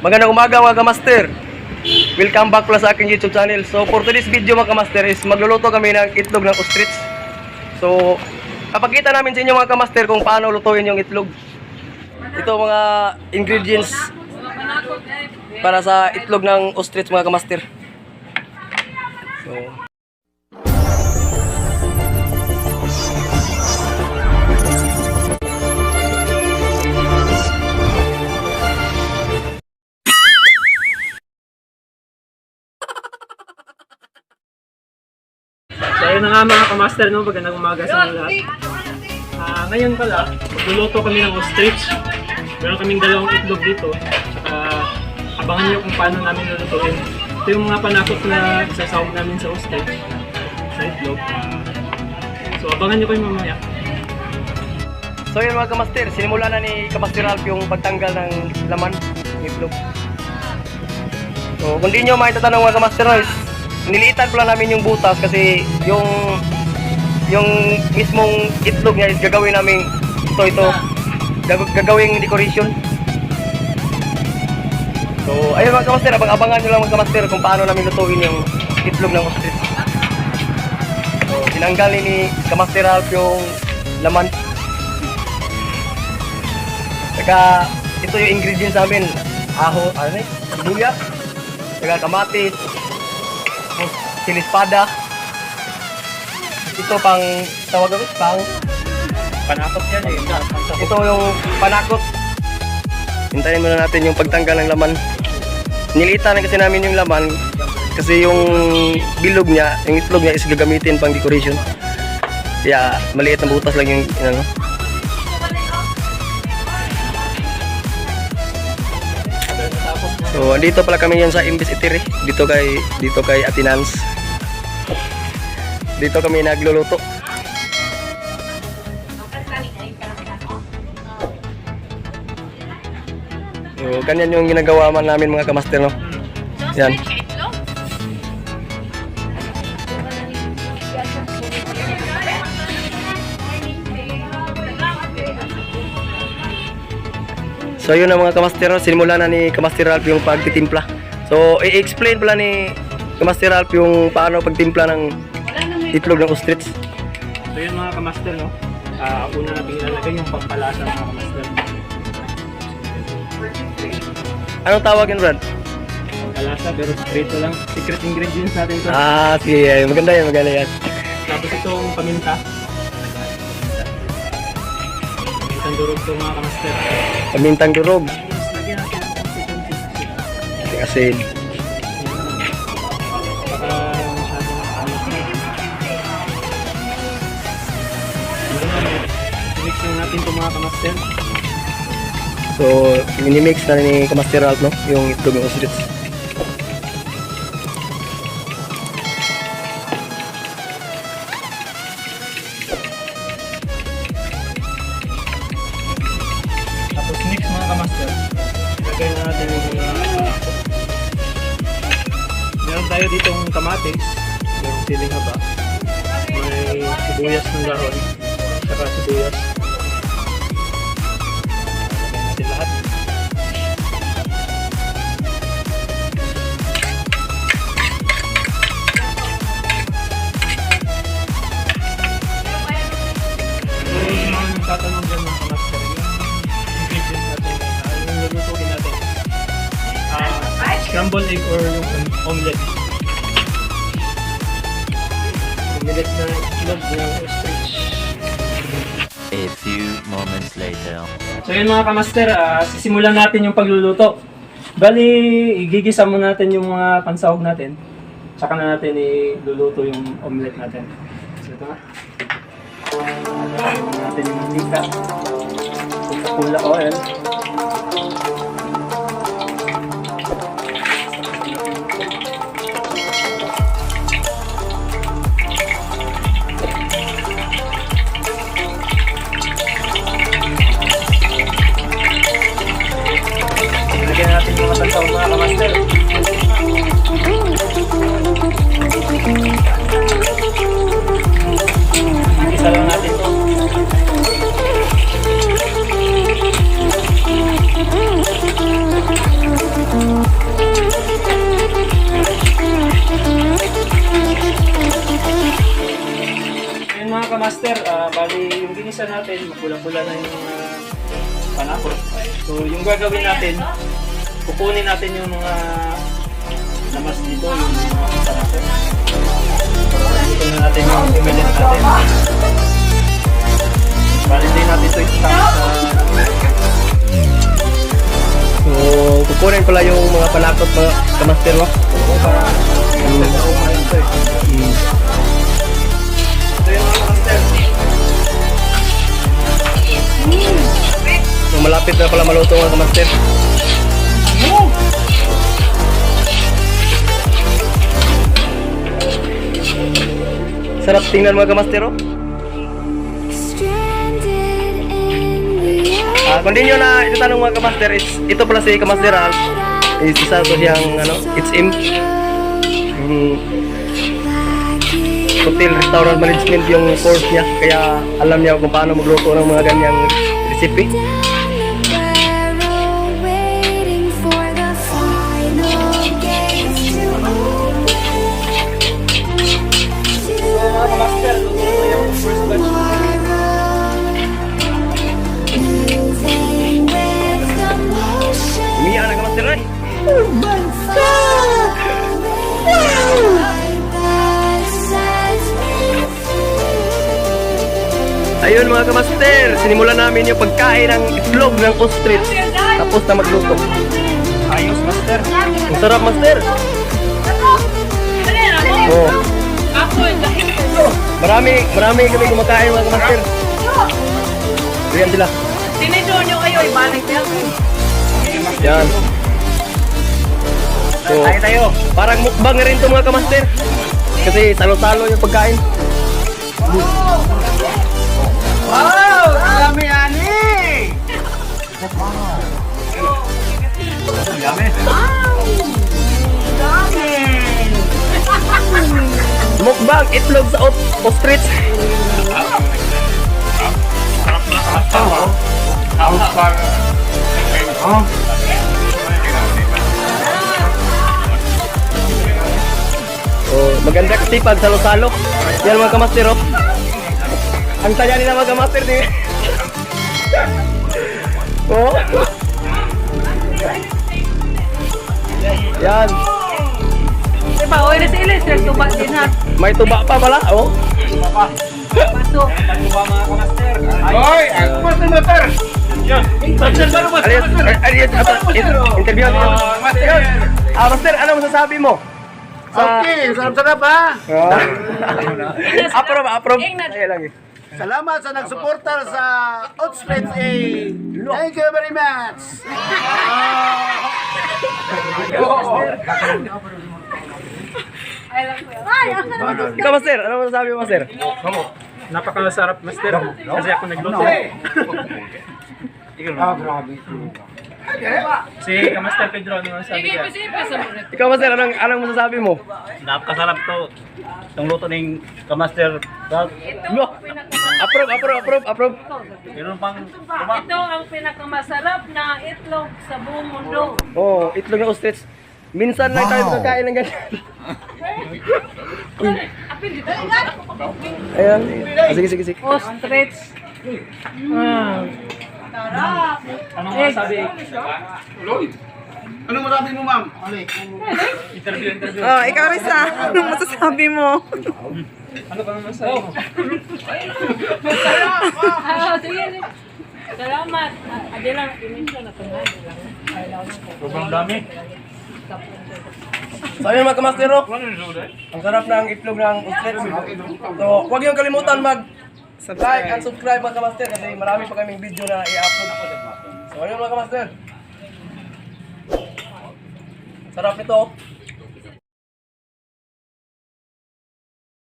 Magandang umaga, mga kamaster. Welcome back pala sa aking YouTube channel. So for today's video, mga kamaster, is magluluto kami ng itlog ng ostrich. So papakita namin sa inyo, mga kamaster, kung paano lutuin yung itlog. Ito mga ingredients para sa itlog ng ostrich, mga kamaster. So ayun na nga, mga kamaster, no? Magandang umaga sa inyo lahat. Ngayon pala, magluluto kami ng ostrich. Meron kaming dalawang itlog dito. Tsaka abangan nyo kung paano namin lulutuin. Ito yung mga panakot na isasahog namin sa ostrich, sa itlog. So abangan nyo kayo mamaya. So yun, mga kamaster, sinimula na ni Kamaster Ralph yung pagtanggal ng laman ng itlog. So kung di nyo maitatanong, mga kamaster, no, is niliitan pala namin yung butas kasi yung mismong itlog niya is gagawin namin ito ito gagawing decoration. So ayun, mga kamaster, abang-abangan nyo lang, mga kamaster, kung paano namin lutuin yung itlog ng ostrich. So tinanggal ni Kamaster Ralph yung laman. Saka ito yung ingredients namin. Aho, ano eh? Sibuyas. Saka kamatis. Silispada. Ito pang, tawag ako, pang, Panakot yan eh. Ito yung panakot. Hintayin muna natin yung pagtanggal ng laman. Nilitan na kasi namin yung laman kasi yung bilog niya, yung itlog niya is gagamitin pang decoration. Kaya maliit na butas lang yung ano. So, andito pala kami yan sa Imbis Itiri, dito kay Atinans. Dito kami nagluluto. So, ganyan yung ginagawa man namin, mga kamaster, no? Yan. So, yun ang mga kamaster, no? Sinimula na ni Kamaster Ralph yung pagtitimpla. So, i-explain pala ni Kamaster Ralph yung paano pagtimpla ng itlog ng ostrich. So yun, mga kamaster, no? Una natin ilalagay yung pampalasa, mga kamaster. Anong tawag yun, Brad? Pampalasa, pero sekreto lang. Secret ingredients natin ito. Ah, sige. Maganda yan, maganda yan. Tapos itong paminta. Pamintang durog to, mga kamaster. Pamintang durog. Tapos lagyan natin ng konti-konti asin. Asin. Baka masyadong alat na. Ano na, mix lang natin ito, mga kamaster. So, minimix na ni Kamaster Ralph, no? Yung itlog ng ostrich. Tapos next, mga kamaster, lagay na natin yung mga panakot. Meron tayo ditong kamatis, merong siling haba, may sibuyas ng dahon, saka sibuyas. Lagay natin lahat. So, sa mga nagtatanong dyan, mga kamaster, yung ingredients natin, yung lulutuin natin, scrambled egg or yung omelette. Omelette na itlog ng ostrich. A few moments later. So yun, mga kamaster, sisimulan natin yung pagluluto. Bali, igigisa muna natin yung mga pansahog natin. Tsaka na natin iluluto yung omelette natin. So ito nga. Lagyan muna natin yung mantika. Coca-Cola oil. Lagyan natin yung mga pansahog, mga kamaster. Igisa lang natin to. kamaster, bali yung ginisa natin, mapula-pula na yung panakot. So yung gagawin natin, kukunin natin yung mga lamas dito, yung mga panakot. Para luto na natin yung omelette natin. Bali hindi natin ito isasama sa. So, kukunin pala yung mga panakot, mga kamaster, no? Oo, para master na umayon ito eh. Ito yung mga kamaster. So, malapit na pala maluto, mga kamaster. Sarap tingnan, mga kamaster, oh. Stranded in the Kung di nyo na itatanong, mga kamaster, is, ito pala si Kamaster Ralph. Is isa to siyang, ano, it's M. Hotel restaurant management yung course niya. Kaya alam niya kung paano magluto ng mga ganyang recipe. Down the barrel, waiting for the final gates to open. So mga kamaster, luto na yung first batch. Tomorrow, moving with the motion. Umiya na, Kamaster, ay! That sets me free. Ayun, mga kamaster, sinimulan namin yung pagkain ng itlog ng ostrich. Tapos na magluto. Ayos, master. Ang sarap, master. Oh. Marami, marami kami kumakain, mga kamaster. Ayan sila. Tinidor nyo kayo, ibalik niya. Yan. So, tayo. Parang mukbang na rin ito, mga kamaster. Kasi salo-salo yung pagkain. Wow! Dami ani! Dami. Mukbang itlog sa ostrich. Oh, maganda kasi pag salo-salo. Yan, mga kamaster, oh. Ang saya nila, mga kamaster, di. Oh. Yan. Diba, oy, na sila, sir, tuba din ha. May tuba pa pala, oh. Paso. Ano ba, mga kamaster? Ay! Master, master! Master, Alias, alias, interview natin. Master! Ah, master, ano masasabi mo? Sa. Okay, sarap-sarap ha. Approve, approve. Ingnan. Ay lang eh. Salamat sa nagsuporta sa Outstretch A. Thank you very much. Ikaw, master, ano masasabi mo, master? Napakasarap, master. Kasi ako nagluto. Si Kamaster Pedro, ano ang sabi niya? Ikaw, master, anong masasabi mo? Napakasarap to. Itong luto ng Kamaster Ralph. No. Approve, approve, approve, approve. Meron pang tuba. Ito ang pinakamasarap na itlog sa buong mundo. Oh, itlog ng ostrich. Minsan lang tayo magkakain ng ganyan. Apil dito. Ayan. Ah, sige, sige, sige. Ostrich. Anong masabi? Anong masabi mo, ma'am? Interview, interview. Oh, ikaw Risa, anong masasabi mo? Ano ka masabi mo? Ah, sige. Sige. Salamat. Adi lang, inisyo na ito. Sobrang dami. So ayun, mga kamaster, oh. Ang sarap ng itlog ng ostrich. So, huwag niyong kalimutan mag like and subscribe, mga kamaster, kasi marami pa kaming video na i-upload. So ayun, mga kamaster. Sarap nito, oh.